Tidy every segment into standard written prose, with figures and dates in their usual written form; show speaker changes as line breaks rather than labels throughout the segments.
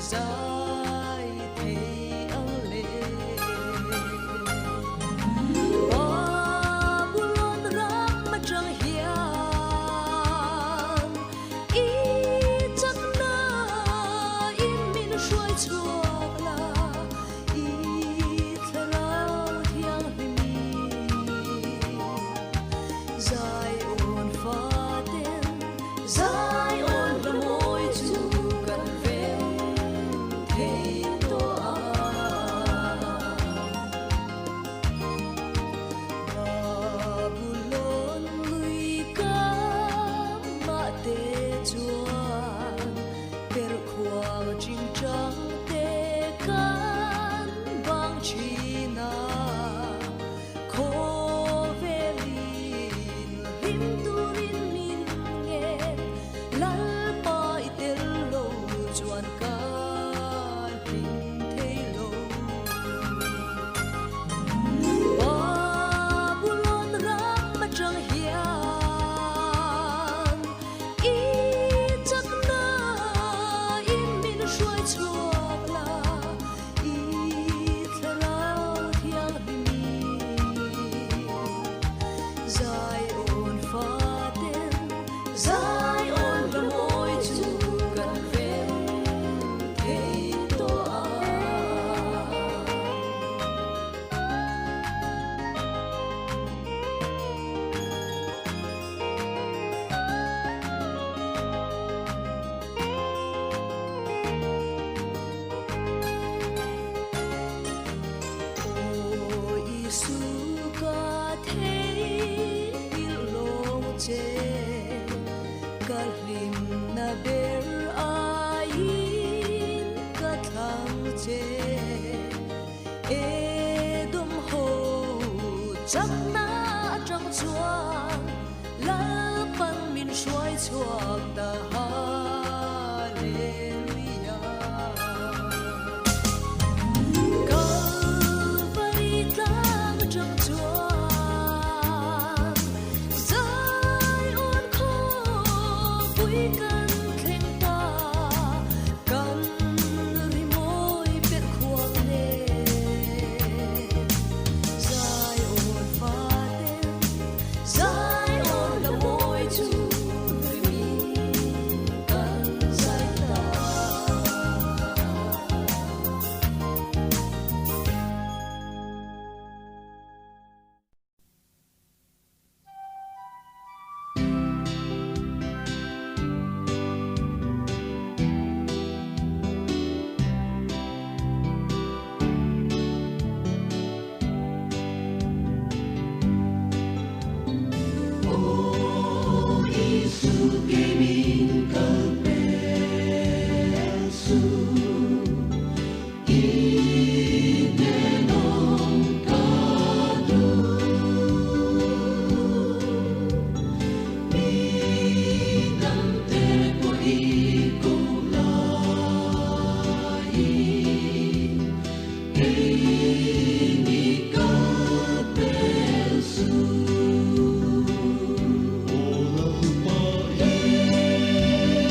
zai thei ang le? Babulon ram atang hian i chakna in min hruai chhuak la, i thlarau thianghlim Zion faten Zion la mawi chu kan rem thei tawh a. Babulon lui kamah te chuan perhkhuang chingchang te kan bang thin a. Khawvelin hlim turin min ngen, Lalpa i tel lo chuan ka hlim thei lo. Babulon ram atang hian i chakna in min hruai chhuak la, I thlarau thianghlim Zion faten Zion la mawi chu kan rem thei tawh a. Aw Isu ka theihnghilh lawng che, ka hlimna ber aiin ka thlang che. Edom ho chakna atang chuan Lalpan min hruai chhuak ta Hallelujah. Kalvari tlang atang chuan Zion khawpui kan thleng ta, kan rimawi per khuang nen. Zion faten Zion la mawi chu rimi kan zai ta.
Aw Isu kei min kal pel suh, i hnenawm ka duh. Mi dangte pawh i ko laiin, kei mi kal pel suh. Aw Lalpa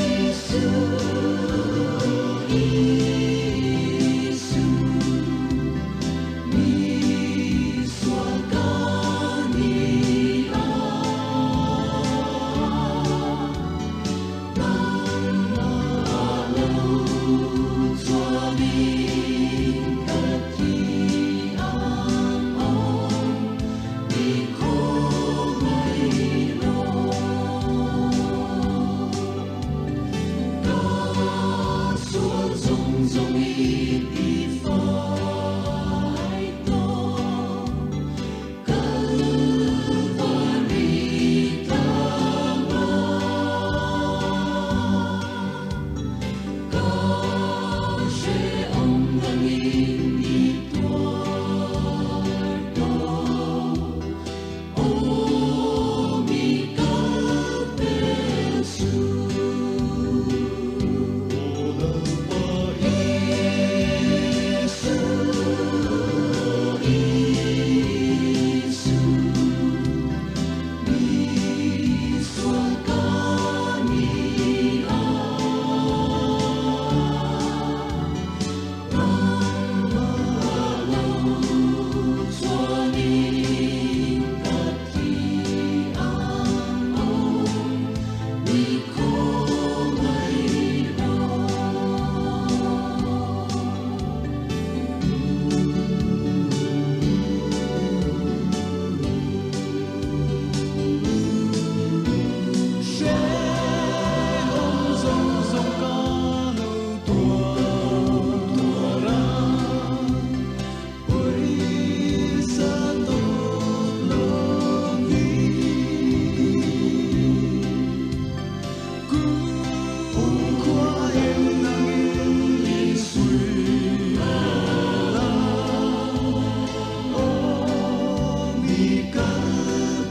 kal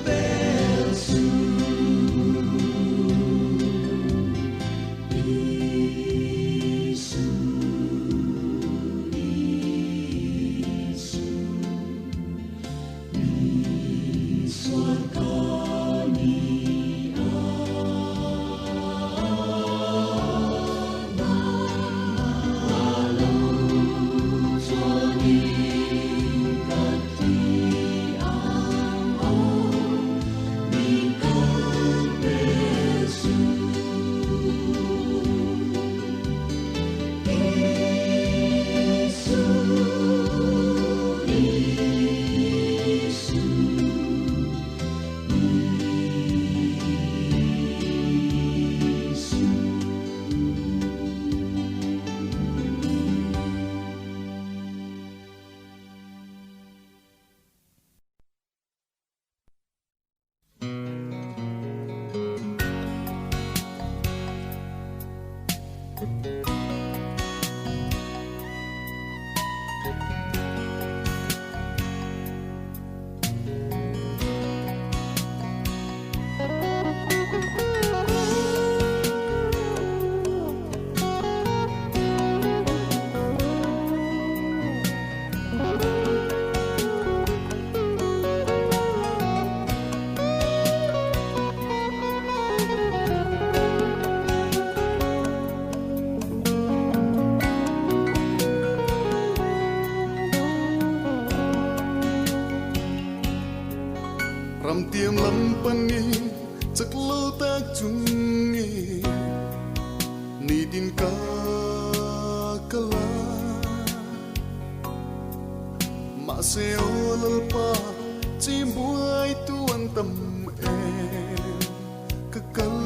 pel su Isu Isu Mi sual ka ni
Ram tiam lam pani chak lo tak chung nge ni din ka kala ma se o lal pa chi buai tu an tam em ka kal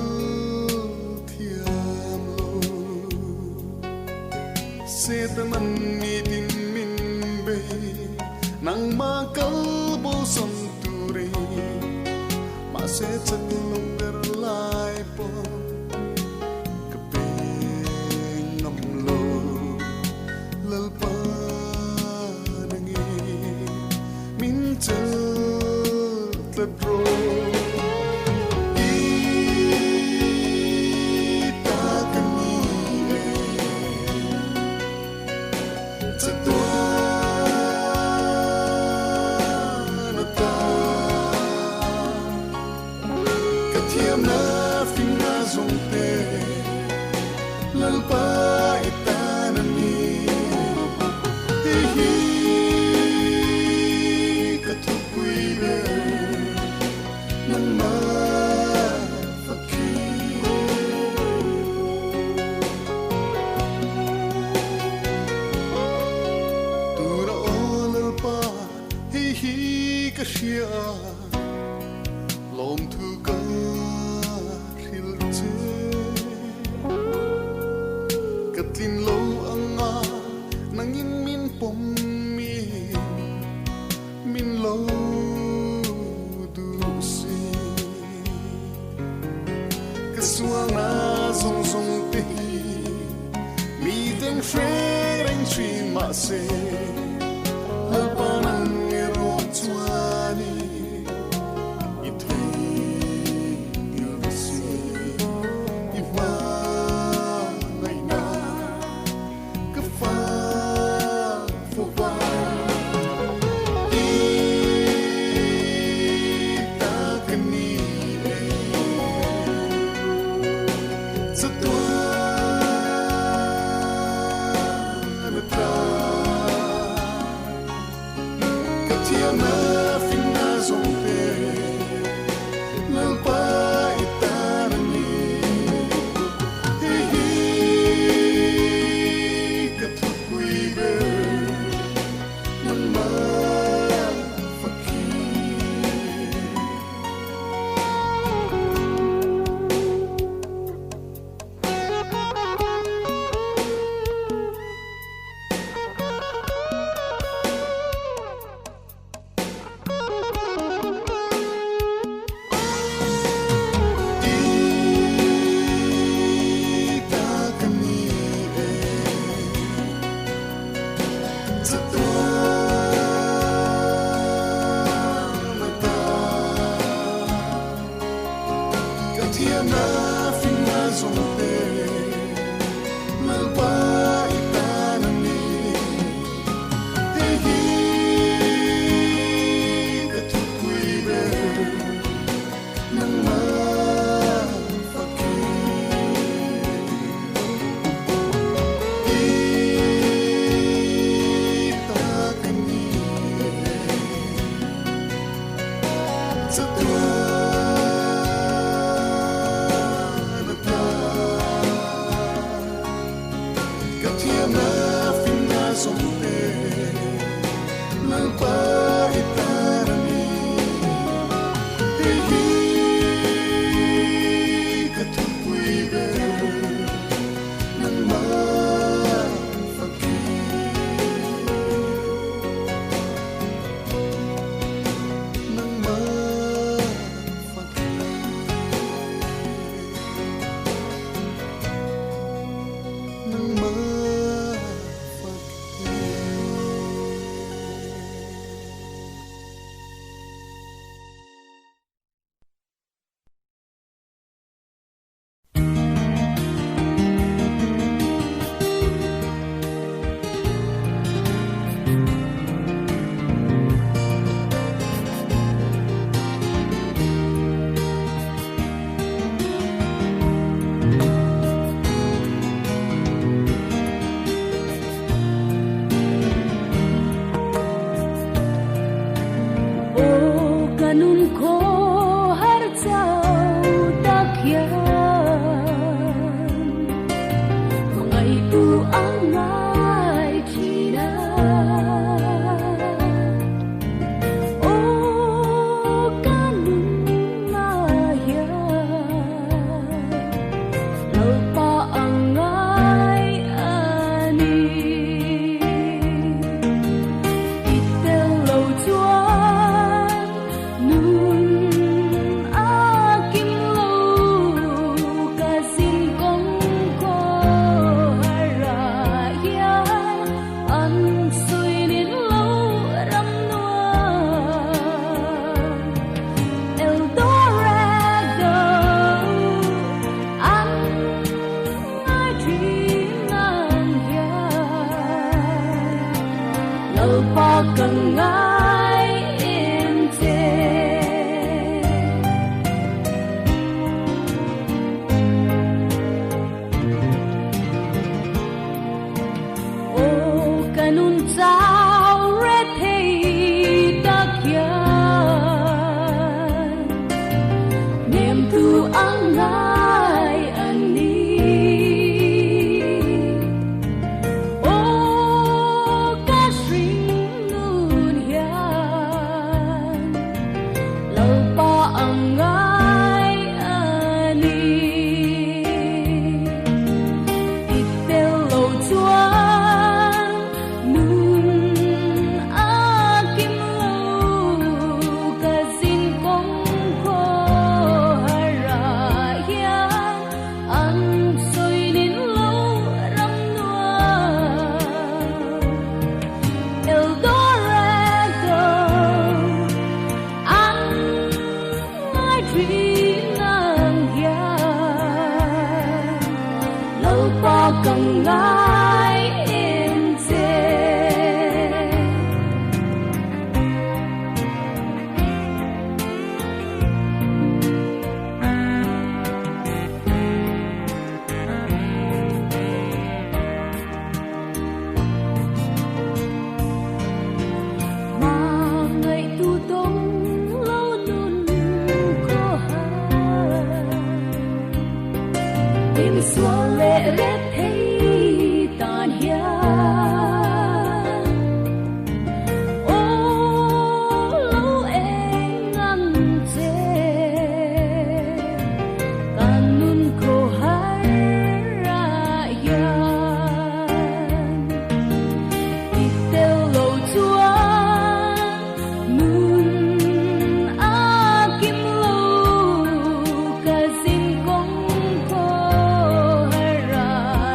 thiam lo se ta man ni din min be nang ma kal bo som tu re ma se chak lo ber lai po ka pe ngam lo lal pa nang e min chal tlat ro i ta ka ni e chatuan ta ka thiam na fing na zong te lal pa itana ni hi hi ka thu pui be nang ma fakir tu na o lal pa hi hi ka hria lom thu ka hril che ka tlin lo anga nangin min pom mi min lo du si ka sual na zong zong te hi mi teng hre reng thin ma se lal pa nang e ro chuani i thei il si i ma ngai na ka fa fo va i ta ka ni e chatuan ta Chatuan ata ka thiamna finna zawngte Lalpa i tan a ni. Hei hi ka thupui ber nangmah fakin. Nangmah fakin. Nangmah fakin.
Aw ka nun khawhar chau tak hian hmangaihtu a ngai thin a. Aw ka nunah hian Lalpa a ngai a ni. I tel lo chuan nun a kim lo, ka zin kawng khawhar ah hian an sawi nin lo ram nuam. El Dorado an ngai thin ang hian Lalpa ka ngai em che. Aw ka nun chau re thei tak hian nem tu ang ngai a ni. Aw ka hring nun hian Lalpa ang ngai a ni. I tel lo chuan nun a kim lo, ka zin kawng khawhar ah hian an sawi nin lo ram nuam. El Dorado an ngai thin ang hian Lalpa ka ngai em che. Hmangaihtu dawng lo nun khawhar tim sual leh ret thei tan hian aw lo eng ang che kan nun khawhar ah hian i tel lo chuan nun a kim lo, ka zin kawng khawhar ah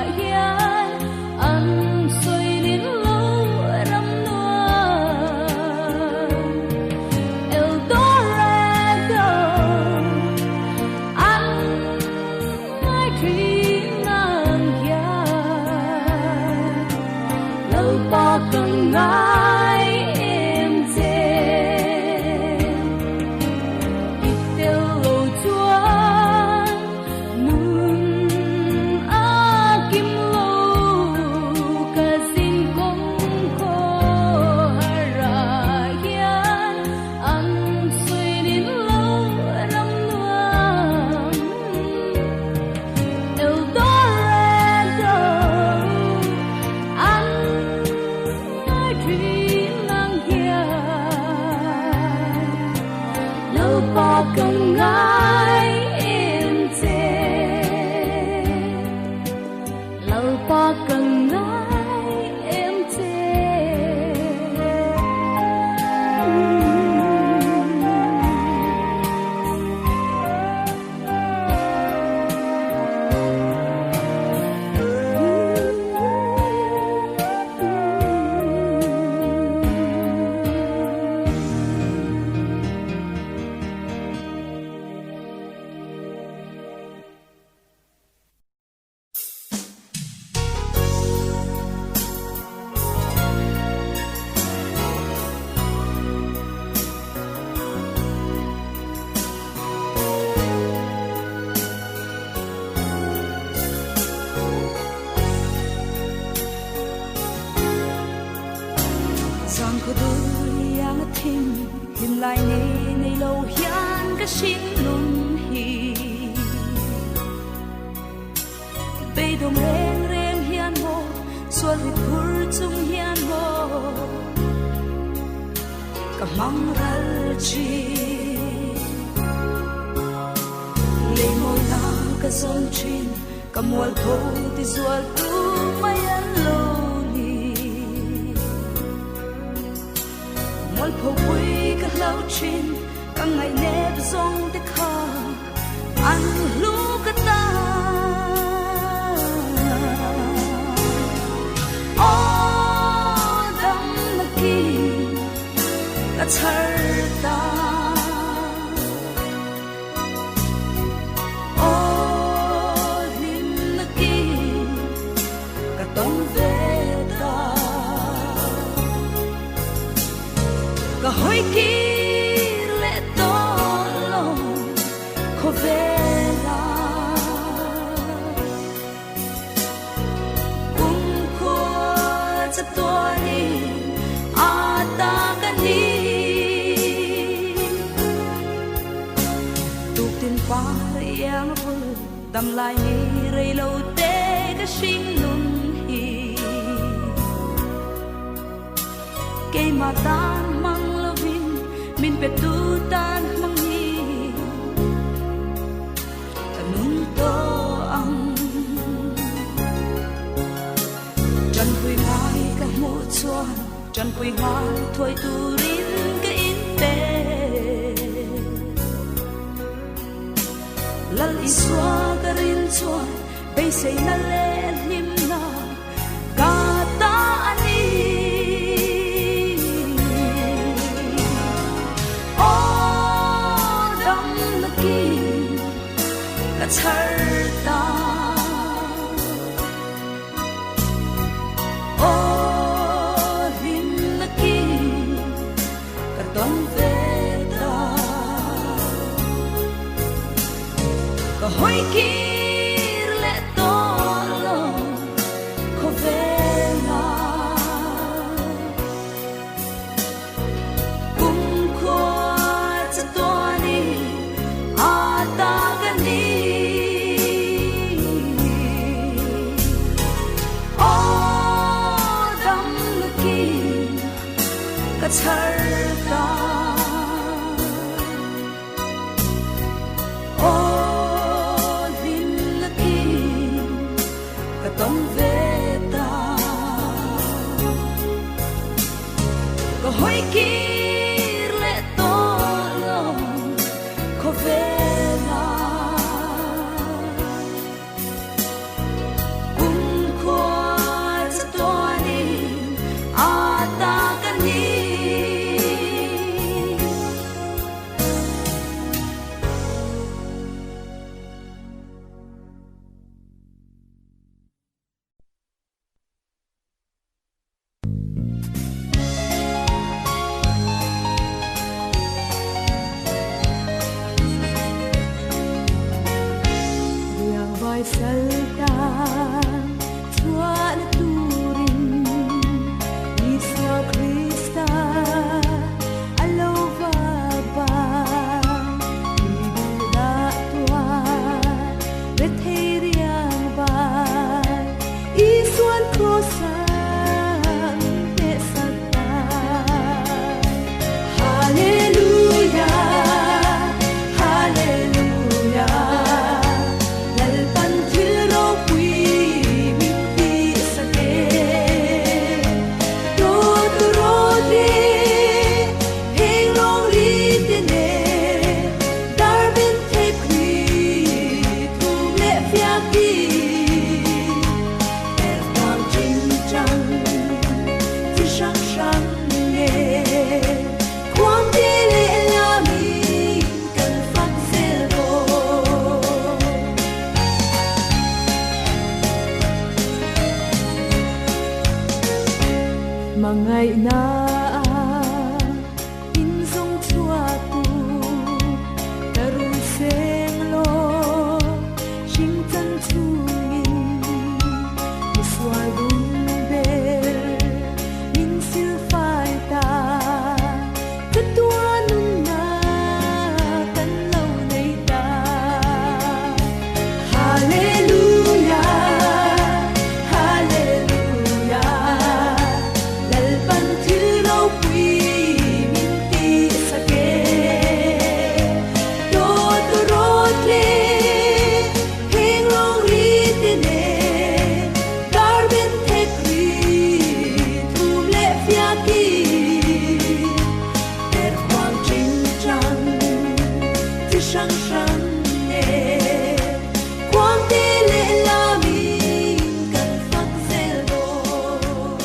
ka ngai em che. Lalpa ka ngai em che.
Zan khaw dul iang a thim hlim lai ni nei lo hian ka hring nun hi. Beidawng reng reng hian maw, sual rit phur chung hian maw, ka hmang ral thin. Lei mawi na ka zawn thin, ka mual pho ti zual tu mai an lo ni. Mual pho pui ka hlau thin, ka ngaih nep zawng te kha an hlu ka ta. Aw dam na ki ka chhar ta. Aw hlim na ki ka tawng ve ta. Ka hawi kir leh tawh lo khawvela. Kum khua chatuanin a ta ka ni. Tuktin par iang a vul dam lai ni rei lo te ka hring nun hi. Keimah tan mang lovin min pe tu tan mang hi. Ka nun tawh ang. Tanpui ngai ka hmuh chuan tanpui ngai thuai turin ka in pe. Lal Isua ka rin chuan beisei na leh hlim na ka ta a ni. Aw dam na ki ka chhar ta. Aw hlim na ki ka tawn ve ta. Ka hawi kir leh tawh lo khawvela. Kum khua chatuanin a ta ka ni. Aw dam na ki ka chhar ta. Aw hlim hrang hrang nen Khuangte leh lamin kan fak zel dawn.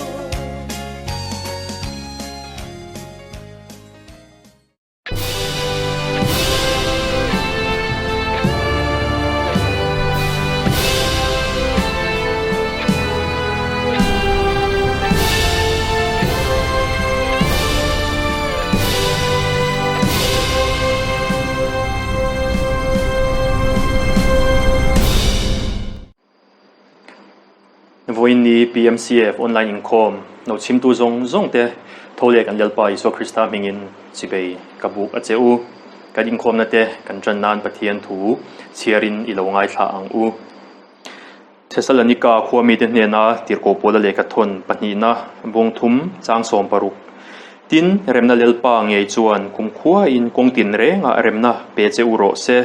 Vawiin ni PMCF online inkhawm lo chhimtu zawng zawng te tho leh kan Lalpa Isua Krista hmingin chibei ka buk a che u. Kan inkhawmna te kan tan nan Pathian thu chhiarin i lo ngaithla ang u. Thesalonika khua mite hnena tirhkoh pawla lehkha thawn pahnihna bawng thum chang 60. Tin, remna Lalpa ngei chuan kumkhuain kawng tin rengah remna pe che u rawh se.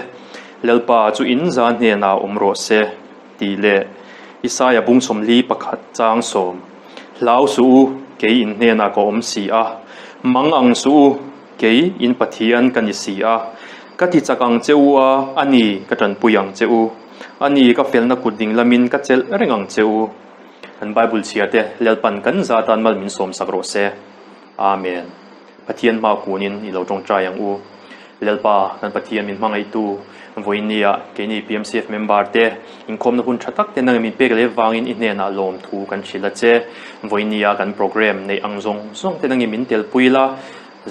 Lalpa chu in za hnenah awm rawh se, tih leh Isaia bung 41 chang 10. Hlau suh u, kei in hnenah ka awm si a. Mang ang suh u, kei in Pathian ka ni si a. Ka ti chak ang che u a, a ni, ka tanpui ang che u. A ni, ka felna kut ding lamin ka chelh reng ang che u. Kan Bible chhia te Lalpan kan za tan mal min sawm sak rawh se. Amen. Pathian hma kunin i lo tawngtai ang u. Lalpa, kan Pathian min hmangaihtu, vawiinnia keini PMCF member te inkhawmna hun tha tak te nangin min pek leh vangin i hnenah lawmthu kan hrilh a che. Vawiinnia kan program neih ang zawng zawng te nangin min telpui la.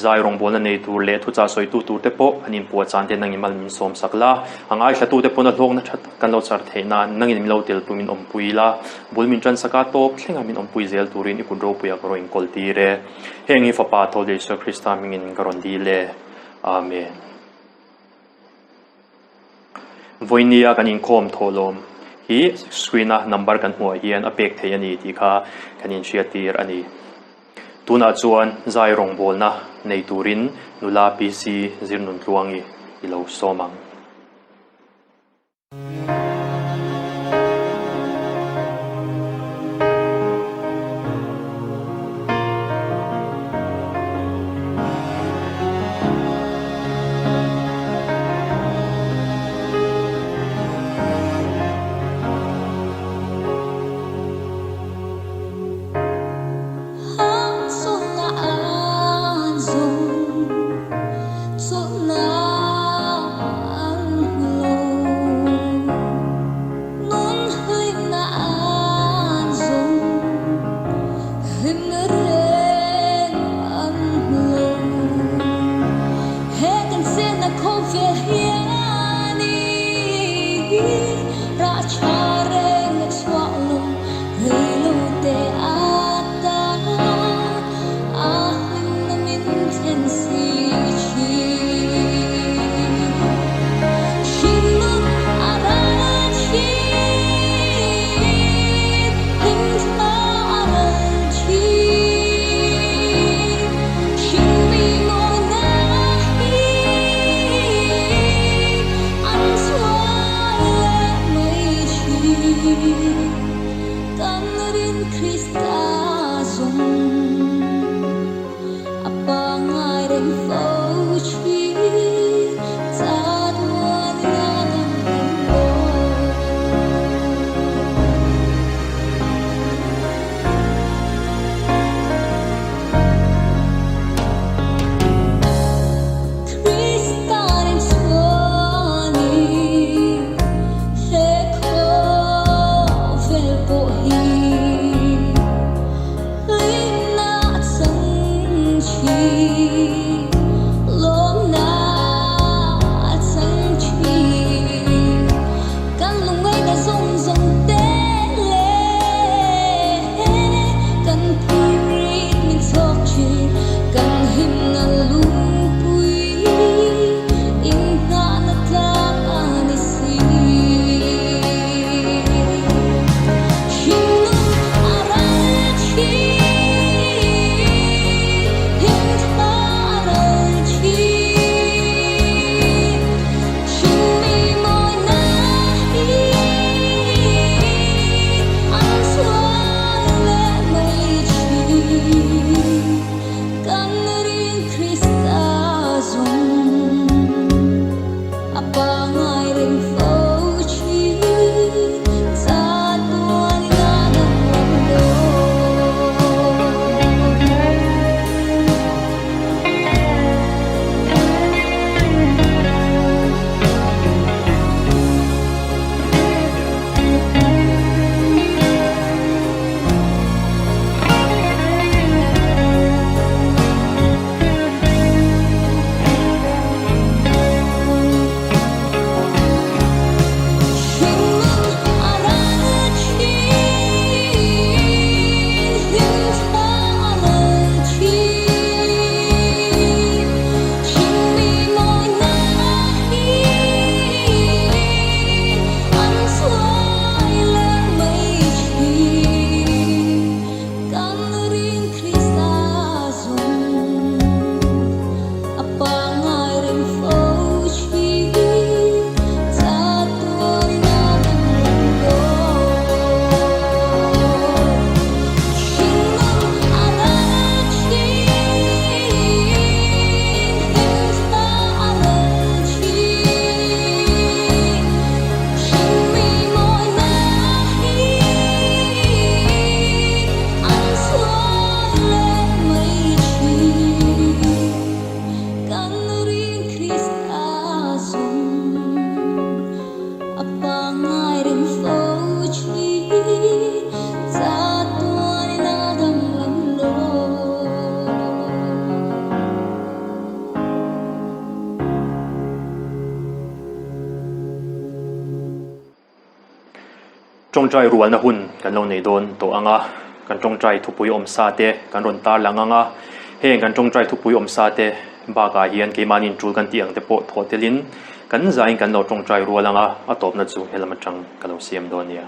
Zai rawngbawlna nei tur leh thuchah sawitu tur te pawh an inpuah chan te nangin mal min sawm sak la, a ngaithlatu te pawn a hlawkna tha tak kan lo char theih nan nangin min lo telpui min awmpui la, bul min tan sak a tawp thlenga min awmpui zel turin i kut ropuia ka rawn inkawl tir e. Heng hi Fapa tho leh Isua Krista hmingin ka rawn dil e. Amen. Vawinia kan inkhawm thawhlawm hi screen a number kan hmuh ah hian a pek theih a ni tih kha kan inhriattir a ni. Tunah chuan zai rawngbawlna nei turin nula PC Zirnuntluangi i lo sawm ang. Tawngtai rualna hun kan lo nei dawn tawh ang a, kan tawngtai thupui awm sa te kan rawn tar lang ang a, heng kan tawngtai thupui awm sa te bakah hian keimahni in tul kan tih ang te pawh thawh telin kan zaiin kan lo tawngtai rual ang a, a tawpna chu helam atang ka lo siam dawn nia.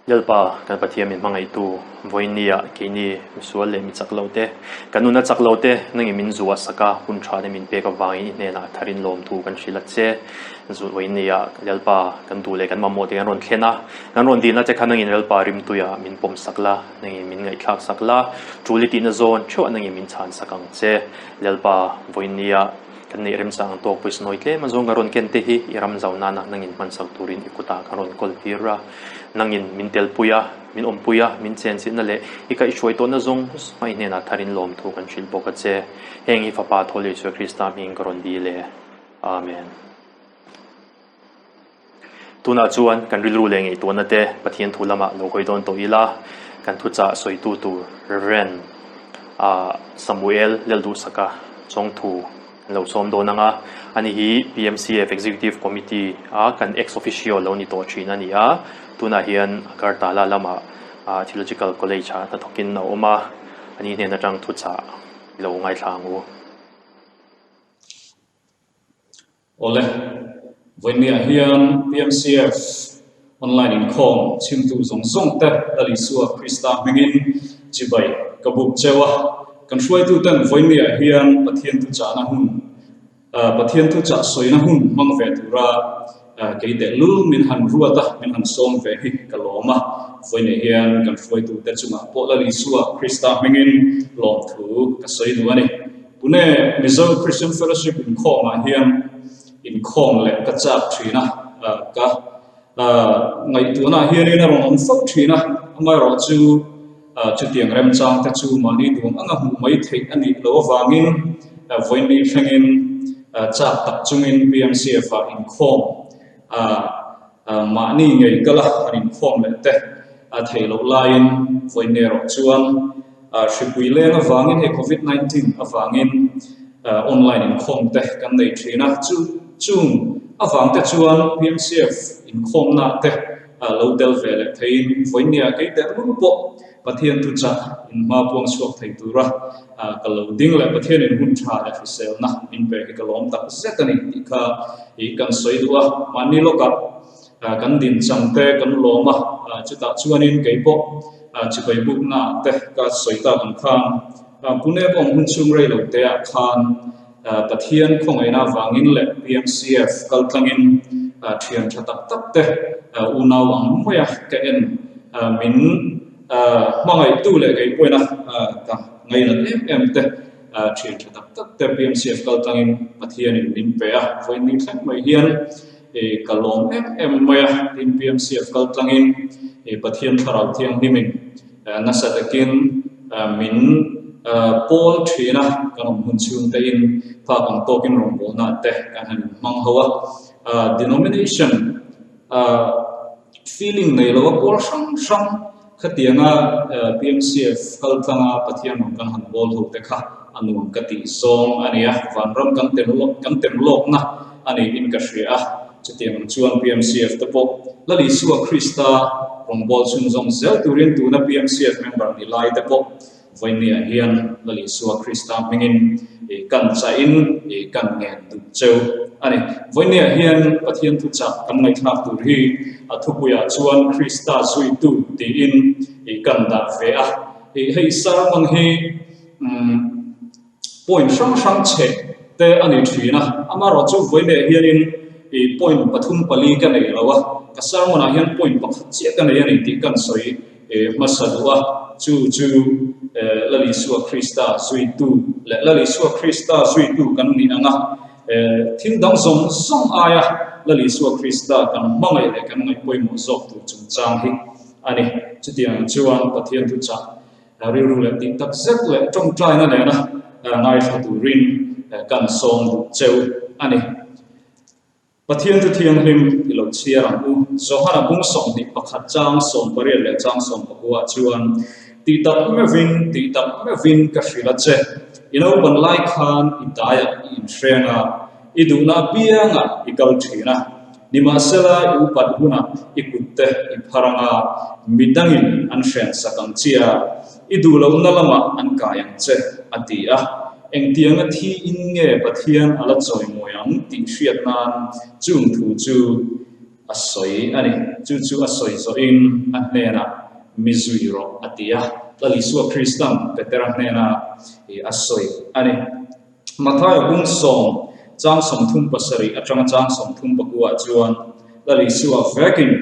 Lalpa, kan Pathian min hmangaihtu, vawinia keini misual leh mi chak lo te, kan nuna chak lo te, nangin min zuah sak a, hun tha te min pek avangin i hnenah tharin lawmthu kan hrilh a che. Vawinia Lalpa kan duh leh kan mamawh te kan rawn thlen a, kan rawn dilna che kha nangin Lalpa rimtuiah min pawm sak la, nangin min ngaihthlak sak la, tul i tihna zawn theuhah nangin min chhan sak ang che. Lalpa, vawinia Kan neih remchang tawk pawisa nawi tlem a zawng ka rawn ken te hi i ram zau nana nangin hman sak turin i kutah ka rawn kawl tir a. Nangin min telpui a, min awmpui a, min chenchilhna leh i kaihhruai tawhna zawng hmai hnenah tharin lawmthu kan hrilh bawk a che. Heng hi Fapa thaw leh Isua Krista hming ka rawn dil e. Amen. Tunah chuan kan rilru leh ngaihtuahna te Pathian thu lamah lo hawi dawn tawh ila, kan thuchah sawitu tur Rev. Samuel Lalduhsaka Chawngthu kan lo sawm dawn ang a. Ani hi PMCF Executive Committee a kan ex-officio lo ni tawh thin a ni a. Tunah hian Agartala lamah Theological College ah hnathawkin a awm a, ani hnen atang thuchah lo ngaithla ang u.
Awle, vawiinniah hian PMCF online inkhawm chhimtu zawng zawng te Lal Isua Krista hmingin chibai ka buk cheu a. Kan hruaituten vawiinniah hian Pathian thuchahna hun, Pathian thuchah sawina hun hmang ve tura kei tehlul min han ruat a, min han sawm ve hi ka lawm a. Vawiinniah hian kan hruaitute chungah pawh Lal Isua Krista hmingin lawmthu ka sawi duh a ni. Pune Mizo Christian Fellowship inkhawmah hian inkhawm leh ka chak thin a, ka ngaihtuahnaah hianin a rawn awm fo thin a, amaherawh chu chutiang remchang te chu mahni duang anga hmuh mai theih a nih loh avangin vawiin thlengin chak tak chungin PMCF-ah inkhawm mahni ngei kala han inkhawm leh te. a theih loh laiin vawiin erawh chuan hripui leng avangin hei Covid 19 avangin online inkhawm te kan nei thin a, chu chung avang te chuan PMCF inkhawmna te lo tel ve leh theiin vawiinniah kei teh lul pawh Pathian thuchah inhma puang chhuak thei tura ka lo ding leh Pathianin hun tha leh hriselna min pe hi ka lawm tak zet a ni tih kha i kan sawi duh a. Mahni lawkah kan dinchang te kan lawm a, chutah chuanin kei pawh chibai bukna te ka sawi tak ang khan Pune pawh hmun chhung rei lo te ah khan Pathian khawngaihna avangin leh PMCF kaltlangin thian tha tak tak te unau ang maia ka en min hmangaihtu leh kei pawhin ka ngainat em em te thian tha tak tak te PMCF kaltlangin Pathianin min pe a, vawiin ni thleng mai hian ka lawm em em mai a, tin PMCF kaltlangin Pathian Thlarau Thianghlimin Nasa takin min pawl thin a, kan awm hun chhung te in phak ang tawkin rawngbawlna te kan han inhmang ho a. Denomination feeling nei lo a pawl hrang hrang khatianga PMCF kaltlanga Pathian rawn kan han bawl ho te kha a nuam ka tih zawng a ni a, vanram kan kan tem lawkna a niin ka hria a. Chutiang ang chuan PMCF te pawh Lal Isua Krista rawngbâwl chhunzawm zel turin tuna PMCF member ni lai te pawh vawinia hian Lal Isua Krista hmingin kan chahin kan ngen duh cheu a ni. Vawinia hian Pathian thuchah kan ngaihthlak tur hi a thupuiah chuan Krista zuitu tiin kan dah ve a. Hei sermon hi Point hrang hrang chhe te a ni thin a, amaherawhchu vawiin hianin ih point pathum pali ka nei lo a, ka sermon ah hian point pakhat chiah ka nei a ni tih kan sawi hmasa duh a, chu chu Lal Isua Krista zuitu leh Lal Isua Krista zuitu kan nih ang a, thil dang zawng zawng aia Lal Isua Krista kan hmangaih leh kan ngaih pawimawh zawk tur chungchang hi a ni. Chutiang chuan Pathian thuchah Rilru leh tih tak zet leh tawngtaina nena ngaithla turin kan sawm duh cheu a ni. Pathian chu thianghlim i lo chhiar ang u. Johana bung 21 chang 18 leh chang 19 chuan, Tih tak meuhvin, tih tak meuhvin ka hrilh a che, i naupan lai khan i daiah i inhreng a, i duhna apiangah i kal thin a. Nimahsela, i upat hunah i kutte i phar ang a, midangin an hrensak ang che a, i duh lohna lamah an kai ang che, a ti a. Engtianga thiin nge Pathian a la chawimawi ang tih hriat nan chung thu chu a sawi a ni. Chu chu a sawi zawhin a hnenah, Mi zui rawh, a ti a. Lal Isua Kristan Petera hnena a sawi a ni. Mathaia bung sawm chang 37 atanga chang 34 chuan Lal Isua vekin,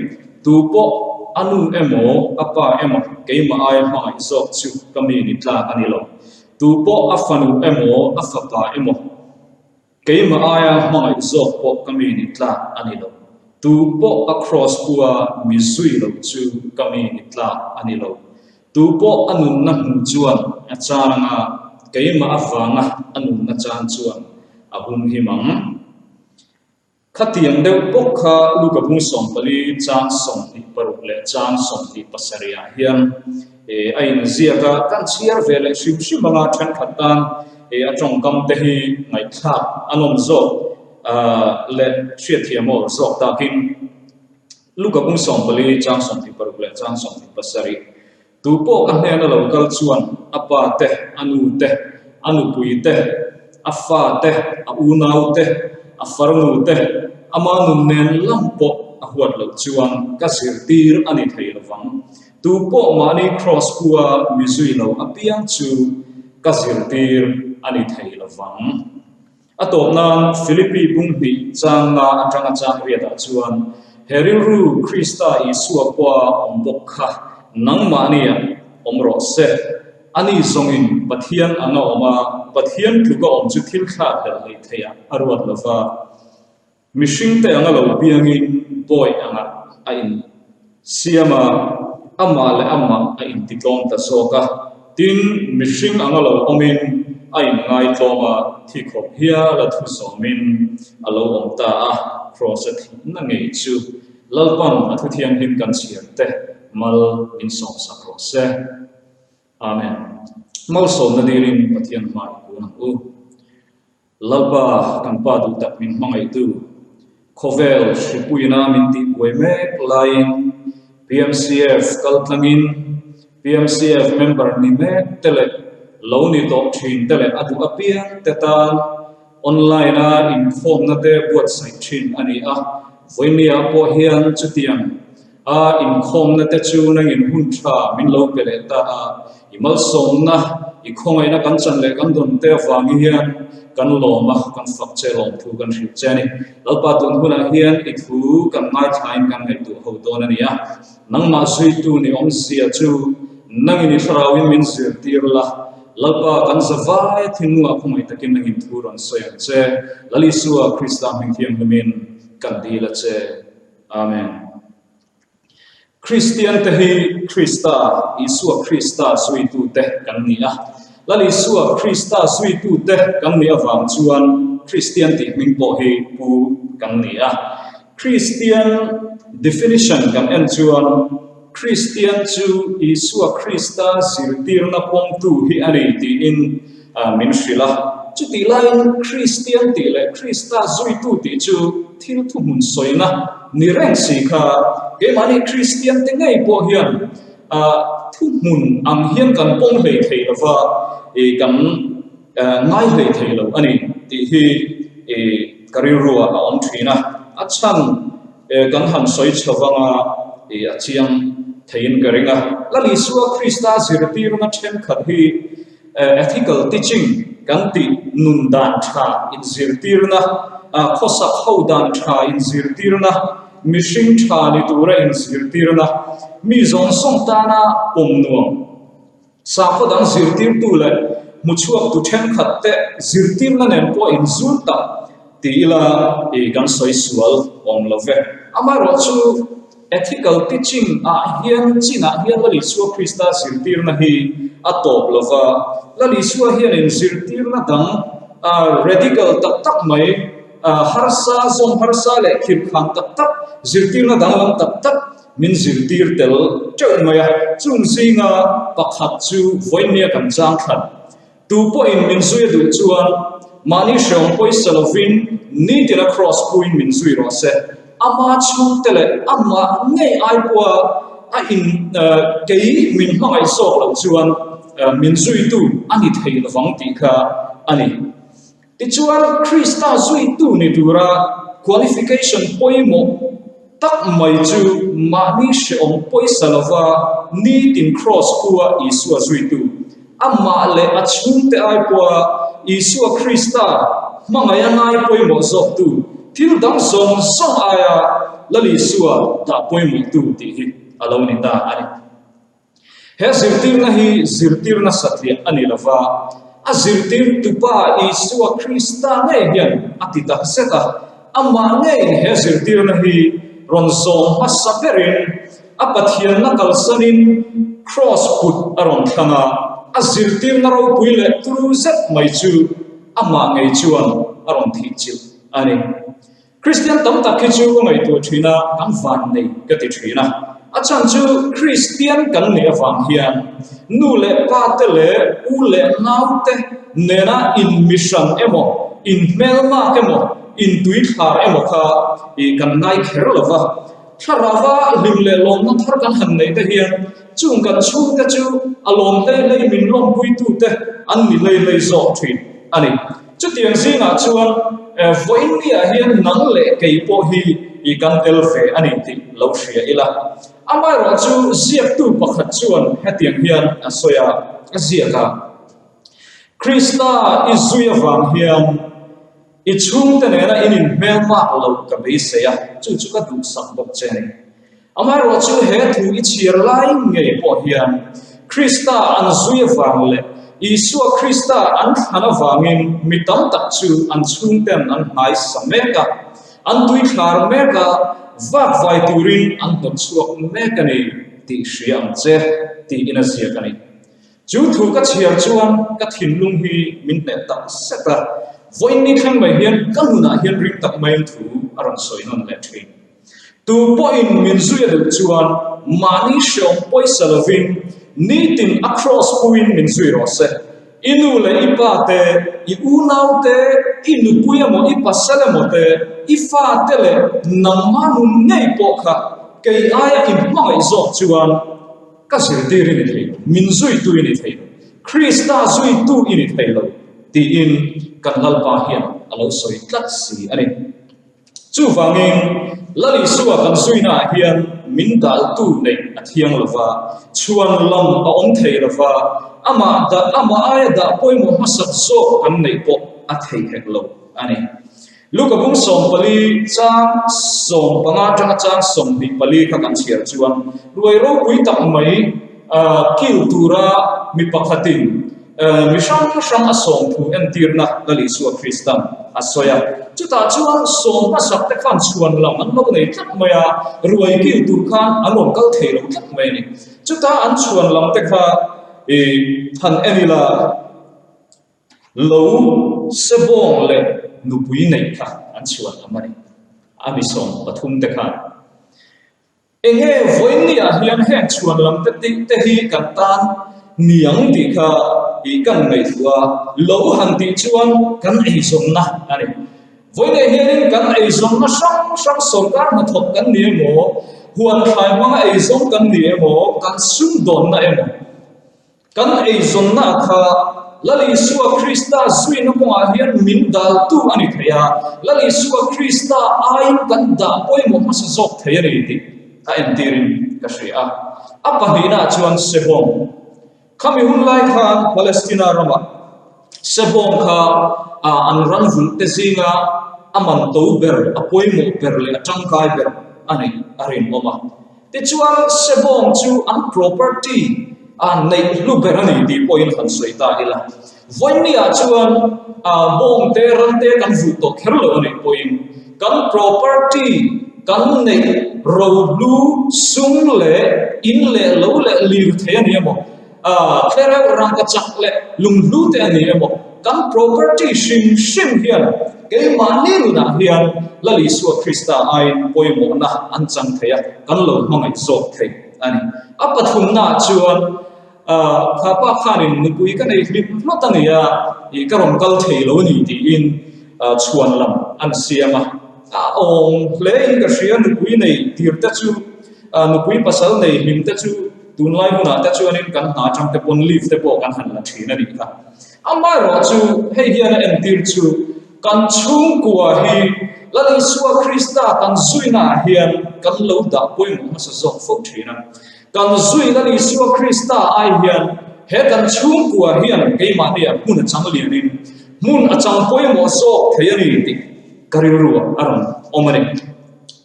Tu pawh a nu emaw a pa emaw keimah aia hmangaih zawk chu ka mi ni tlak a ni lo. Tu pawh a fanu emaw a fapa emaw keimah aia hmangaih zawk pawh ka mi ni tlak a ni lo. Tu pawh a kraws pua mi zui lo chu ka mi ni tlak a ni lo. Tu pawh a nunna hmu chuan a chan anga keimah avanga a nunna chan chuan a humhim ang. Khatiang deuh bawk kha Luka bung 14 chang 26 leh chang 27 ah hian a inziak a, kan chhiar ve leh hrim hrim anga thenkhat tan a tawngkam te hi ngaihthlak a nawm zawk leh hriatthiam awl zawk takin. Luka bung 14 chang 26 leh chang 27, Tu pawh ka hnena lo kal chuan a pa te, a nu te, a nupui te, a fa te, a unau te, a farnu te, ama nun nen lam pawh a huat loh chuan ka zirtir a ni thei lovang. Tu pawh mahni kraws pua mi zui lo apiang chu ka zirtir a ni thei lovang. A tawp nan Philippi bung hnih chang nga atanga chang riatah chuan he rilru Krista Isua pawha awm bawk kha nangmahniah awm rawh se. Ani zawngin Pathian anga awm a, Pathian tluka awm chu thil thlak hlelh lei theiah a ruat lo va. Mihringte anga lo piangin bawi angah a insiam a, amah leh amah a intitlawm ta zawk a. Tin, mihring anga lo awmin a inngaitlawm a, thi khawp hial a thu zawmin a lo awm ta a, Kraws-a thihna ngei chu Lalpan a thu thianghlim kan chhiar te. Mal min sawmsak rawh se. Amen. Malsawmna dilin Pathian hmai kun ang u. Lalpa kan Pa duh tak min hmangaihtu, khawvel hripuina min tihbuai mek laiin PMCF kaltlangin PMCF member ni mek te leh lo ni tawh thin te leh a duh apiang te tan online a inkhawmna te buatsaih thin a ni a. Vawinia pawh hian chutiang A inkhawmna te chu nangin hun tha min lo pe leh ta a, i malsawmna, i khawngaihna kan chan leh kan dawn te avang hian kan lawm a, kan fak che lawm thu kan hrilh che a ni. Lalpa tun hunah hian i thu kan ngaithlain kan ngaihtuah ho dawn a ni a, nangmah zuitu ni awmzia chu nangin i thlarauin min zirtir la, Lalpa kan zavai thinlungah khawngaih takin nangin thu rawn sawi ang che, Lal Isua Krista hming thianghlimin kan dil a che. Amen. Kristian te hi Krista, Isua Krista zuitute kan ni a. Lal Isua Krista zuitute kan nih avang chuan Kristian tih hming pawh hi pu kan ni a. Kristian definition kan en chuan Kristian chu Isua Krista zirtirna pawmtu hi a ni tiin min hrilh a. Chutih laiin Kristian tih leh Krista zuitu tih chu thil thuhmun sawina ni reng si kha keimahni Kristian te ngei pawh hian thuhmun ang hian kan pawm hlei thei lo va, kan ngai hlei thei lo a ni tih hi ka rilruah a awm thin a. A chhan kan han sawi chho vanga a chiang theiin ka ring a. Lal Isua Krista zirtirna thenkhat hi Ethical teaching kan tih nun dan tha inzirtirna, khawsak ho dan tha inzirtirna, mihring tha ni tura inzirtirna, mi zawng zawng tana pawm nuam, sakhaw dang zirtirtu leh hmuchhuaktu thenkhat te zirtirna nen pawh inzul tak ti ila kan sawi sual awm lo ve. Amaherawhchu Ethical teaching ah hian chinah hian Lal Isua Krista zirtirna hi a tawp lo va, Lal Isua hianin zirtirna dang radical tak tak mai, harsa, zawm harsa leh khirhkhan tak tak, zirtirna danglam tak tak min zirtir tel teuh mai a. Chung zinga pakhat chu vawinia kan chang thlan. Tu pawhin min zui a duh chuan mahni hreawm pawisa lovin nitina kraws puiin min zui rawh se. Ama chhungte leh amah ngei ai pawha a in kei min hmangaih zawk loh chuan min zuitu a ni thei lovang tih kha a ni. Tichuan, Krista zuitu ni tura qualification pawimawh tak mai chu mahni hrehawm pawisa lova nitin kraws khua Isua zuitu, amah leh a chhungte ai pawha Isua Krista hmangaih a ngai pawimawh zawktu, thil dang zawng zawng aia Lal Isua dah pawimawhtu tih hi a lo ni ta a ni. He zirtirna hi zirtirna satliah a ni lova, a zirtirtupa Isua Krista ngei hian a ti tak zet a. Amah ngeiin he zirtirna hi rawn zawm hmasa berin a Pathianna kalsanin Kraws put a rawn thlang a, a zirtirna ropui leh turu zet mai chu amah ngei chuan a rawn thihchilh a ni. Kristian tam tak hi chu ka ngaihtuah thin a, kan van nei ka ti thin a. A chhan chu Kristian kan nih avang hian nu leh pa te leh u leh nau te nena in mihran emaw, in hmelmak emaw, in tuithlar emaw kha ih kan ngai kher lo va. Thlarauva hlim leh lawmna thar kan han neih te hian chung kan chhungte chu a lawm hlei hlei min lawmpuitu te an ni hlei hlei zawk thin a ni. Chutiang zingah chuan vawiinniah hian nang leh kei pawh hi i kan tel ve a ni tih lo hria ila. Amaherawh chu ziaktu pakhat chuan hetiang hian a sawi a, a ziak a, Krista i zui avang hian i chhungte nena in inhmelmak loh ka beisei a, chu chu ka duhsak bawk che a ni. Amaherawh chu he thu i chhiar lai ngei pawh hian Krista an zui avang leh Isua Krista an thlan avangin mi tam tak chu an chhungten an hnaisa mek a, an tuithlar mek a, vakvai turin an hnawtchhuak mek a ni tih hria ang che tiin a ziak a ni. Chu thu ka chhiar chuan ka thinlung hi min hneh tak zet a, vawiin ni thleng mai hian ka nunah hian ring tak maiin thu a rawn sawi nawn leh thin. Tu pawhin min zui a duh chuan mahni hreawm pawisa lovin nitin a kraws puin min zui rawh se. I nu leh i pa te, i unau te, i nupui emaw i pasal emaw te, i fa te leh nangmah nun ngei pawh kha kei aia i hmangaih zawk chuan ka zirtir i ni thei lo, min zuitu i ni thei lo, Krista zuitu i ni thei lo tiin kan Lalpa hian a lo sawi tlat si a ni. Chuvangin, Lal Isua kan zuinaah hian min daltu neih a thiang lo va, chhuan lam a awm thei lo va, amah dah amah aia dah pawimawh hmasak zawk kan neih pawh a thei hek lo a ni. Luka bung 14 chang 15 atanga chang 24 kha kan chhiar chuan ruai ropui tak mai kil tura mi pakhatin Mi hrang hrang a sawm thu entirna Lal Isua Kristan a sawi a. Chutah chuan sawm hmasak te khan chhuan lam an lo nei tlat mai a, ruai kil tur khan an rawn kal thei lo tlat mai a ni. Chuta an chhuan lam te kha i han en ila, lo sebawng leh nupui neih kha an chhuan lam a ni, a mi sawm pathum te khan. Enge vawiinniah hian heng chhuan lam te tih te hi kan tan niang tih kha ih kan ngaihtuah a, lo han tih chuan kan eizawnna a ni. Vawiinniah hianin kan eizawnna hrang hrang sawrkar hnathawk kan ni emaw, huan thlai hmanga eizawng kan ni emaw, kan sumdawnna emaw, Kan eizawnna kha Lal Isua Krista zuina kawngah hian min daltu a ni thei a, Lal Isua Krista aiin kan dah pawimawh hmasa zawk thei a ni tih a entirin ka hria a. A pahnihnaah chuan Sebawng. Khami hun lai khan Palestina ramah Sebawng kha an ran vulh te zinga a man to ber, a pawimawh ber leh a tangkai ber a nih a rinawm a. Tichuan, Sebawng chu an property a neih hlu ber a ni tih pawhin han sawi ta ila. Vawinia chuan bawng te, ran te kan vulh tawh kher lo a nih pawhin kan property kan neih rohlu, sum leh in leh lo leh lirthei a ni emaw, Thlereuh rangkachak leh lunghlu te a ni emaw, kan property hrim hrim hian keimahni nunah hian Lal Isua Krista aiin pawimawhna an chang thei a, kan lo hmangaih zawk thei a ni. A pathumnaah chuan kha pa khanin nupui ka nei hlim hlawt a ni a, ih ka rawn kal thei lo a ni tiin chhuan lam an siam a. A awm hlein ka hria nupui nei tir te chu, nupui pasal nei hlim te chu, Tunlai hunah te chuanin kan hna atang te pawn leave te pawh kan han la thin a nih kha. Amaherawhchu hei hian a entir chu kan chhungkua hi Lal Isua Krista kan zuinaah hian kan lo dah pawimawh hmasa zawk fo thin a. Kan zui Lal Isua Krista ai hian he kan chhungkua hian keimahniah hmun a chang lianin hmun a chang pawimawh zawk thei a ni tih ka rilruah a rawn awm a ni.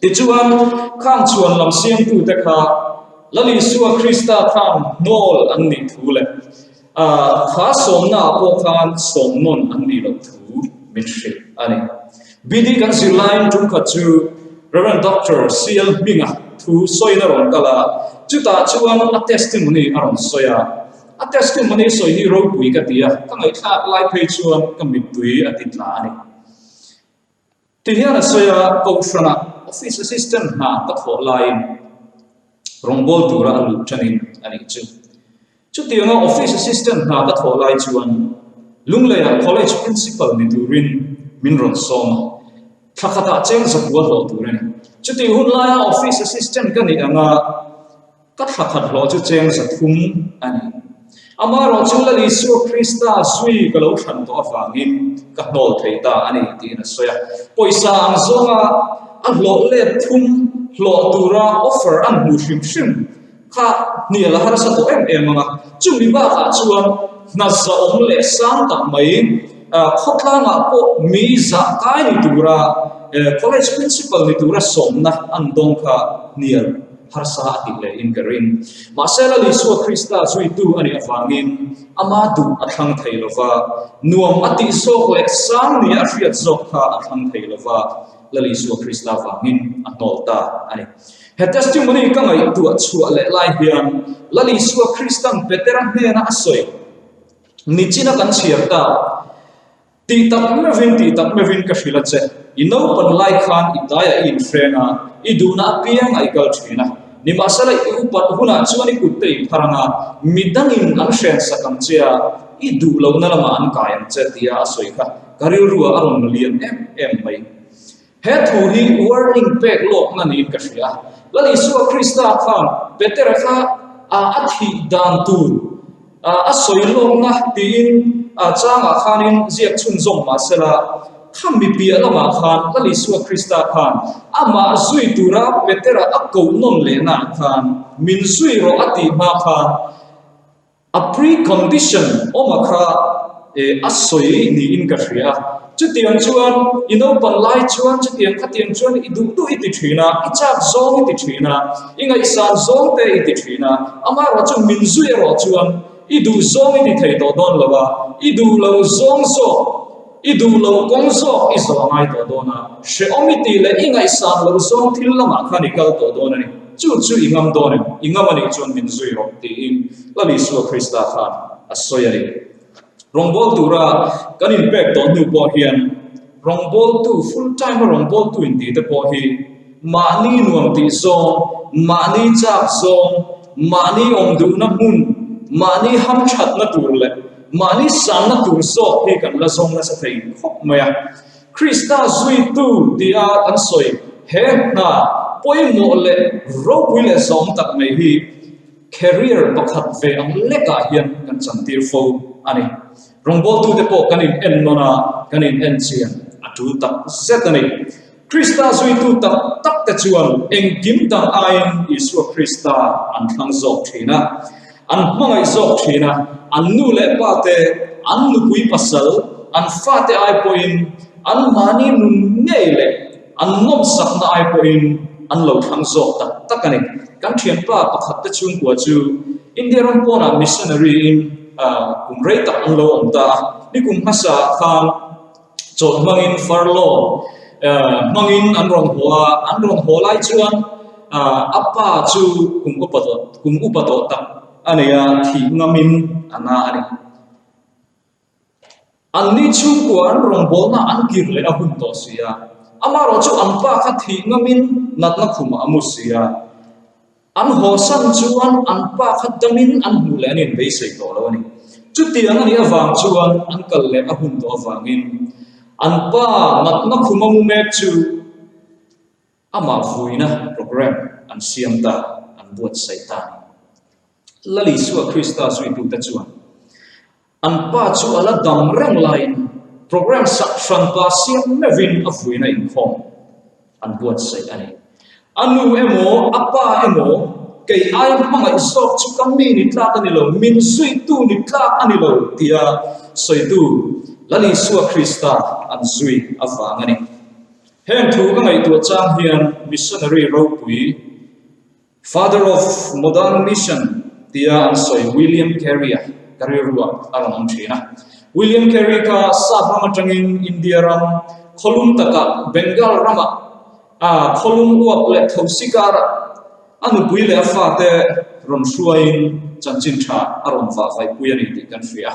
Tichuan khang chhuan lam siamtute kha Lal Isua Krista khan hnawl an nih thu leh kha sawmnaah pawh khan sawmnawn an nih loh thu min hrilh a ni. BD kan zir laiin tumkhat chu Rev. Doctor CL Hminga thu sawiin a rawn kal a, chutah chuan a testimony a rawn sawi a. A testimony sawi hi ropui ka ti a, ka ngaihthlak lai phei chuan ka mittui a ti tla a ni. Ti hian a sawi a, Kohhranah Office Assistant hna ka thawh laiin rawngbâwl tura a luh ṭanin a nih chu. Chutianga Office Assistant hna ka thawh lai chuan Lungleiah College Principal ni turin min rawn sawm a, thla khatah cheng zakua hlawh tur a ni. Chutih hun laia Office Assistant ka nih anga, Ka thla khat hlawh chu cheng 300 a ni. Amaherawhchu Lal Isua Krista zui ka lo thlan tawh avangin ka hnawl thei ta a ni tiin a sawi a. Pawisa ang zawnga a hlawh let thum hlawh tura offer an hmuh hrim hrim kha hnial a harsa tawh em em ang a. Chumi bakah chuan hna zahawm leh sang tak mai khawtlangah pawh mi zah kai ni tura college principal ni tura sawmna an dawng kha hnial harsa a tih leh in ka ring. Mahse Lal Isua Krista zuitu a nih avangin ama duh a thlang thei lo va, nuam a tih zawk leh sang nia a hriat zawk kha a thlang thei lo va, Lal Isua Krista vangin a hnawl ta a ni. He testimony ka ngaihtuah chhuah leh lai hian Lal Isua Kristan Petera hnena a sawi nichina kan chhiar ta. Tih tak meuhin, tih tak meuhin ka hrilh a che. I naupan lai khan i daiah i inhreng a, i duhna apiangah i kal thin a. Nimahsela i upat hunah chuan i kutte i phar ang a, midangin an hrensak ang che a, i duh lohna lamah an kai ang che tia a sawi kha ka rilruah a rawn lian em em mai. He thu hi warning pek lawkna niin ka hria. Lal Isua Krista khan Petera kha a thih dan tur a sawi lawkna tiin changah khanin ziak chhunzawm mah sela, kha mi piah lamah khan Lal Isua Krista khan amah zui tura Petera a koh nawn lehnaah khan min zui rawh a tih hma khan, A pre-condition awm a kha a sawi niin ka hria. Chutiang chuan i naupan lai chuan chutiang khatiang chuan i duh duh i ti thin a, i chak zawng i ti thin a, i ngaihsan zawng te i ti thin a, amaherawh chu min zui erawh chuan i duh zawng i ti thei tawh dawn lo a, i duh lo zawng zawk, i duh lo kawng zawk i zawh a ngai tawh dawn a, hrehawm i tih leh i ngaihsan lo zawng thil lamah khan i kal tawh dawn a ni. Chu chu i ngam dawn em? I ngam a nih chuan min zui rawh, tiin Lal Isua Krista khan a sawi a ni. Rawngbâwl tura kan inpek tawh hnu pawh hian rawngbâwltu, full time-a rawngbâwltu intihte pawh hi mahni nuam tih zawng, mahni châk zawng, mahni awm duhna hmun, mahni hamthatna tur leh mahni sanna tur zawk hi kan la zawng nasa thei khawp mai a. Krista zuitu tia kan sawi he hna pawimawh leh ropui leh zawm tak mai hi career pakhat ve ang lekah hian kan chantir fo a ni. Rawngbawltute pawh kan in en nawn a, kan in en chian a tul tak zet a ni. Krista zuitu tak tak te chuan engkim dang aiin Isua Krista an thlang zawk thin a, an hmangaih zawk thin a, an nu leh pa te, an nupui pasal, an fate ai pawhin an mahni nun ngei leh an nawmsakna ai pawhin an lo thlang zawk tak tak a ni. Kan thianpa pakhat te chhungkua chu India ram pawnah missionary in kum rei tak an lo awm ta a, nikum hmasa khan chawlh hmangin furlough hmangin an rawn haw a, an rawn haw lai chuan a pa chu kum upa tawh kum upa tawh tak a nei a, thih ngamin a na a ni. Anni chhungkua an rawngbawlna an kir leh a hun tawh si a, amaherawh chu an pa kha thih ngamin natna khumah a mu si a. An hawsan chuan an pa kha damin an hmuh leh an inbeisei tawh lo a ni. Chutiang a nih avang chuan an kal leh a hun tawh avangin an pa natna khuma mu mek chu amah vuina programme an siam ta, an buatsaih ta a ni. Lal Isua Krista zuitute chuan An pa chu a la dam reng laiin programme sak hran pa siam meuhin a vuina inkhawm an buatsaih a ni. A nu emaw a pa emaw kei ai hmangaih zawk chu ka mi ni tlak a ni lo, min zuitu ni tlak a ni lo tia sawitu Lal Isua Krista an zui avang a ni. Heng thu ka ngaihtuah chang hian missionary ropui, Father of Modern Mission tia an sawi William Carey-a ka rilruah a rawn awm thin a. William Carey kha Sap ram atangin India ram khawlum takah Bengal ramah a khawlum uap leh thosi karah a nupui leh a fate rawn hruaiin chanchin tha a rawn vah vaihpui a ni tih kan hria.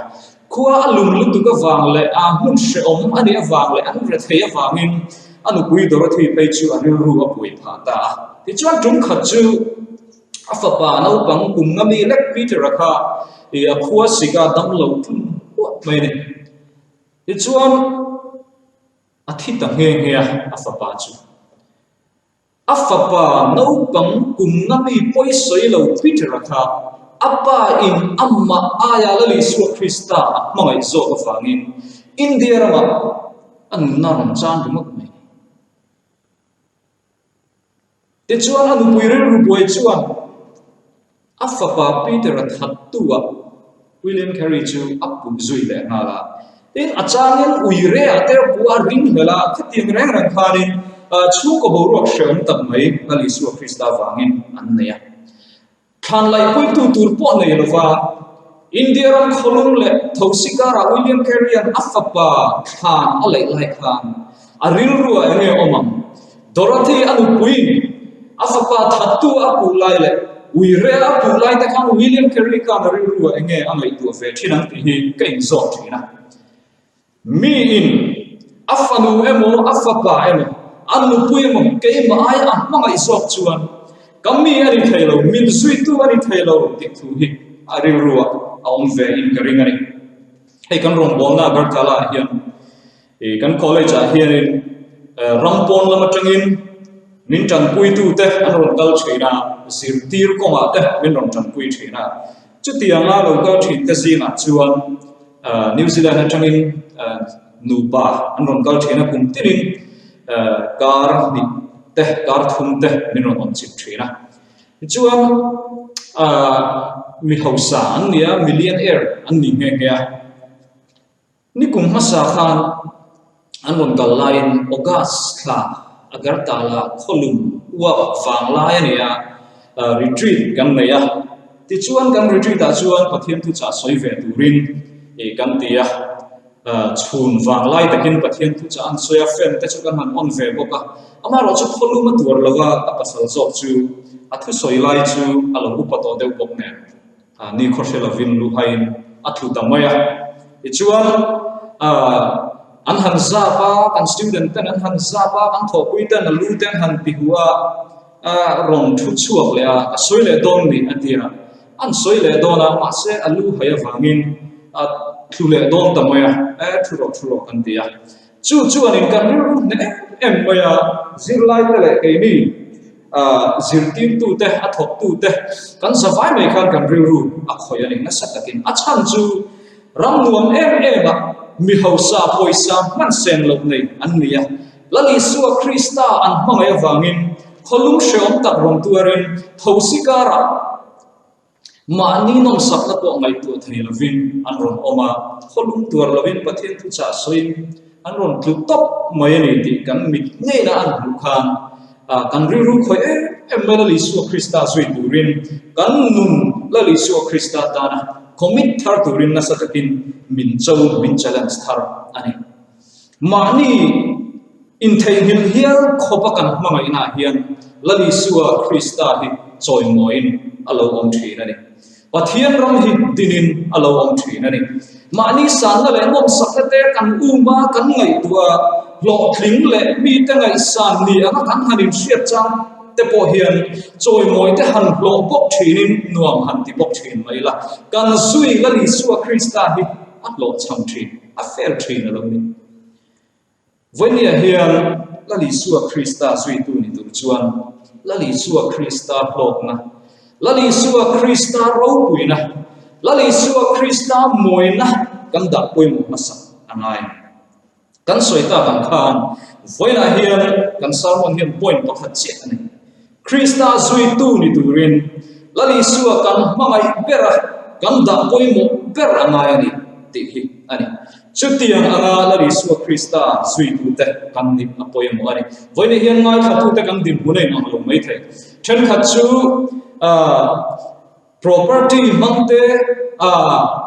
Khua a lum lutuk avang leh a hmun hrehawm a nih avang leh an rethei avangin a nupui Dorothy phei chu a rilru a buai phah ta a. Tichuan tum khat chu a fapa naupang kum nga mi lek Peter-a kha ih a khua sika dam lo thun huah mai a ni. Tichuan a thi ta nghe nghe a, a fapa chu. A fapa naupang kum nga mi pawi sawi lo Peter-a kha a pa in amah aia Lal Isua Krista a hmangaih zawk avangin India ramah a nunna rawn chan ringawt mai. Tichuan a nupui rilru buai chuan A fapa Peter-a thattu-ah William Carey chu a puh zui leh nghal a. Tin, a changin ui rehah te pawh a ring hlel a, khatiang reng reng khanin chhungkaw boruak hrehawm tak mai Lal Isua Krista vangin an nei a. Thlan laihpuitu tur pawh nei lova India ram khawlum leh thosi karah William Carey-a'n a fapa thlan a laih lai khan a rilruah eng nge awm ang? Dorothy a nupuiin a fapa thattu a puh lai leh uire a puh lai te khan William Carey khan a rilruah eng nge a ngaihtuah ve thin ang tih hi ka inzawm thin a. Miin a fanu emaw a fapa emaw a nupui emaw keimah aia a hmangaih zawk chuan. Ka mi a ni thei lo, min zuitu a ni thei lo tih thu hi a rilruah a awm ve in ka ring a ni. Hei kan rawngbawlna Agartala ah hian ih kan college ah hianin ram pawn lam atangin min tanpuitute an rawn kal thin a, zirtir kawngah te min rawn tanpui thin a. Chutianga lo kal thin te zingah chuan New Zealand atangin nupa an rawn kal thin a, kum tinin kar hnih te kar thum te min rawn awm chip thin a. Tichuan mi hausa an ni a, millionaire an ni nghe nghe a. Nikum hmasa khan an rawn kal laiin August thla Agartala khawlum uap vang lai a ni a, retreat kan nei a. Tichuan kan retreat ah chuan Pathian thuchah sawi ve turin kan ti a, chhun vang lai takin Pathian thuchah an sawi a, fan te chu kan han on ve bawk a. Amaherawh chu khawlum a tuar lo a, a pasal zawk chu a thusawi lai chu a lo upa tawh deuh bawk nen. Ni khaw hre lovin luhaiin a tlu ta mai a. Tichuan, an han zap a, kan student ten an han zap a, kan thawhpui ten a lu te an han ti huh a, a rawn thu chhuak leh a, a sawi leh dawn ni a ti a. An sawi leh dawn a, mahse a lu hai avangin a tlu leh dawn ta mai a, e thu rawh thu rawh kan ti a. Chu chuanin kan rilru hneh em em mai a, zirlaite leh keini zirtirtute, a thawktute kan zavai mai khan kan rilru a khawih a ni nasa takin. A chhan chu ram nuam em em ah mi hausa pawisa hman sen loh nei an ni a, Lal Isua Krista an hmangaih avangin khawlum hrehawm tak rawn tuarin thosi karah Mahni nawmsakna pawh ngaihtuah thei lovin an rawn awm a, khawlum tuar lovin Pathian thuchah sawiin an rawn tlu tawp mai a ni tih kan mit ngeina an hmuh khan kan rilru khawih em em mai Lal Isua Krista zui turin kan nun Lal Isua Krista tana commit thar turin nasa takin min cho, min challenge thar a ni. Mahni intheihnghilh hial khawpa kan hmangaihnaah hian Lal Isua Krista hi chawimawiin a lo awm thin a ni. Pathian ram hi dinin a lo awm thin a ni. Mahni sanna leh nawmsakna te kan um a, kan ngaihtuah a, hlawhtling leh mite ngaihsan ni anga kan han inhriat chang te pawh hian chawimawi te han hlawh bawk thinin nuam han ti bawk thin mai la. Kan zui Lal Isua Krista hi a hlawhchham thin. A fel thin a lo ni. Vawinia hian Lal Isua Krista zuitu ni tur chuan Lal Isua Krista hlawkna, Lal Isua Krista ropuina, Lal Isua Krista mawina kan dah pawimawh hmasa a ngai. Kan sawi tak ang khan vawiinah hian kan sermon hian point pakhat chiah a ni. Krista zuitu ni turin Lal Isua kan hmangaih ber a, kan dah pawimawh ber a ngai a ni tih hi a ni. Chutiang anga Lal Isua Krista zuitute kan nih a pawimawh a ni. Vawiin hian ngaithlatute kan dinhmun a inang lo maithei. Thenkhat chu Property hmang te, a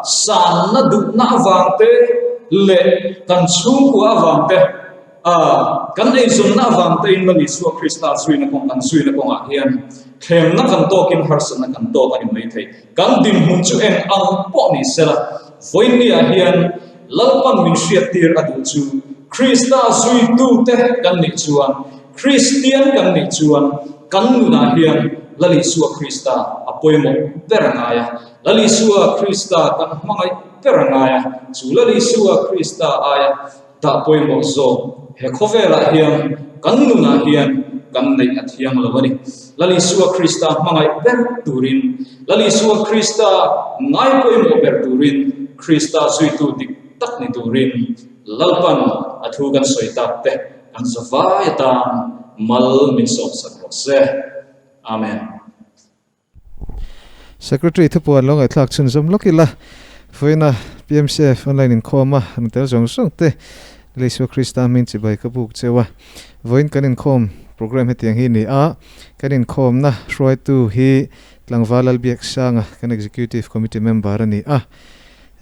sanna duhna avang te leh kan chhungkua avang te, a kan eizawnna avang te in Lal Isua Krista zuina kawng kan zuina kawngah hian thlemna kan tawkin harsatna kan tawk a ni maithei. Kan dinhmun chu eng ang pawh ni sela, vawiinniah hian Lalpan min hriattir a duh chu Krista zuitute kan nih chuan Kristian kan nih chuan kan nunah hian Lal Isua Krista a pawimawh ber a ngai a. Lal Isua Krista kan hmangaih ber a ngai a. Chu Lal Isua Krista aia dah pawimawh zawk he khawvelah hian kan nunah hian kan neih a thiang lo a ni. Lal Isua Krista hmangaih ber turin, Lal Isua Krista ngai pawimawh ber turin, Krista zuitu dik tak ni turin Lalpan a thu kan sawi tak te Kan zavai atan mal min sawmsak rawh se. Amen.
Secretary thupuan lo ngaihthlak chhunzawm lawk ila, vawiina PMCF online inkhawma an tel zawng zawng te Lei Isua Krista hming chibai ka buk cheu a. Vawiin kan inkhawm program hetiang hi ni a, kan inkhawmna hruaitu hi Tlangval Lalbiaksanga kan Executive Committee member a ni a,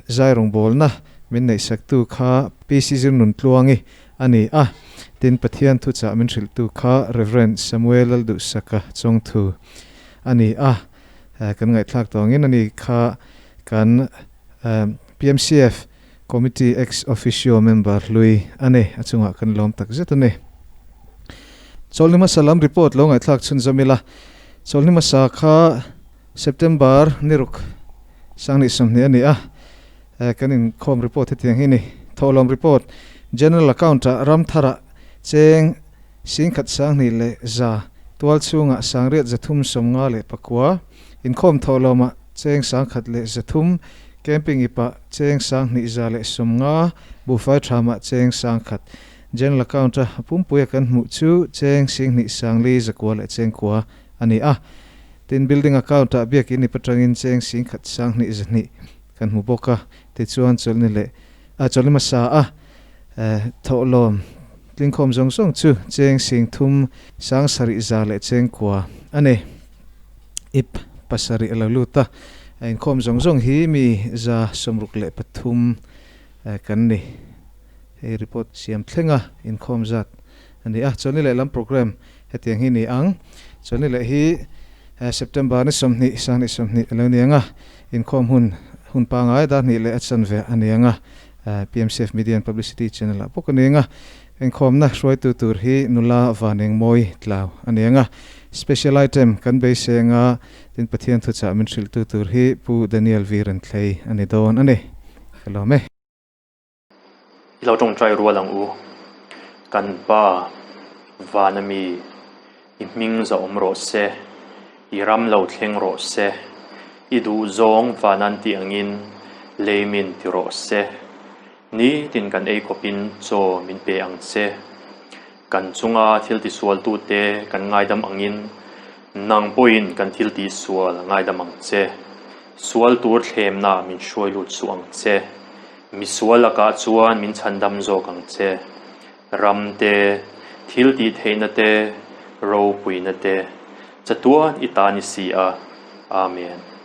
zai rawngbawlna min neihsaktu kha PC Zirnuntluangi a ni a, tin Pathian thuchah min hrilhtu kha Rev. Samuel Lalduhsaka chawngthu a ni a, kan ngaihthlak tawh angin a ni kha kan PMCF Committee Ex Officio member hlui a ni, a chungah kan lawm tak zet a ni. Chawlhni hmasa lam report lo ngaihthlak chhunzawm ila. Chawlhni hmasa kha September ni ruk sanghnih sawmhnih a ni a, kan inkhawm report hetiang hi ni. Thawhlawm report, General Account ah Ramthara cheng singkhat sanghnih leh za, tual chhungah sangriat zathum sawmnga leh pakua, inkhawm thawhlawmah cheng sangkhat leh zathum, camping ipah cheng sanghnih za leh sawmnga, buhfai thamah cheng sangkhat. General Account a pumpuia kan hmuh chu cheng singhnih sangli zakua leh chengkua a ni a. Tin, Building Account ah biakin ip atangin cheng singkhat sanghnih zahnih kan hmu bawk a. Tichuan chawlhni leh a chawlhni hmasa a thawhlawm tlingkhawm zawng zawng chu cheng singthum sang sarih za leh chengkua a ni. Ip pasarih a lo lut a, a inkhawm zawng zawng hi mi 163 kan ni. Hei report siam thlenga inkhawm zat a ni a, chawlhni leh lam programme hetiang hi ni ang. Chawlhni leh hi September ni 20, sanghnih 20 a lo ni ang a, inkhawm hun hun pangai dar hnih leh a chanve a ni ang a, PMCF Media and Publicity channel ah bawk a ni ang a, inkhawmna hruaitu tur hi nula Vanengmawi Tlau a ni ang a, special item kan beisei ang a, tin Pathian thuchah min hrilhtu tur hi Pu Daniel Virenthlei a ni dawn a ni. Ka lawm e.
I lo tawngtai rual ang u. Kan Pa, vana mi, i hming zahawm rawh se, i ram lo thleng rawh se, i duhzawng van an tih angin lei min ti rawh se. Nitin kan ei khawpin chaw min pe ang che. Kan chunga thil tisualtute kan ngaidam angin nang pawhin kan thil tihsual ngaidam ang che. Sual tur thlemna min hruai lut suh ang che. Misual lakah chuan min chhandam zawk ang che. Ram te, thil tih theihna te, ropuina te, chatuan i ta ni si a. Amen.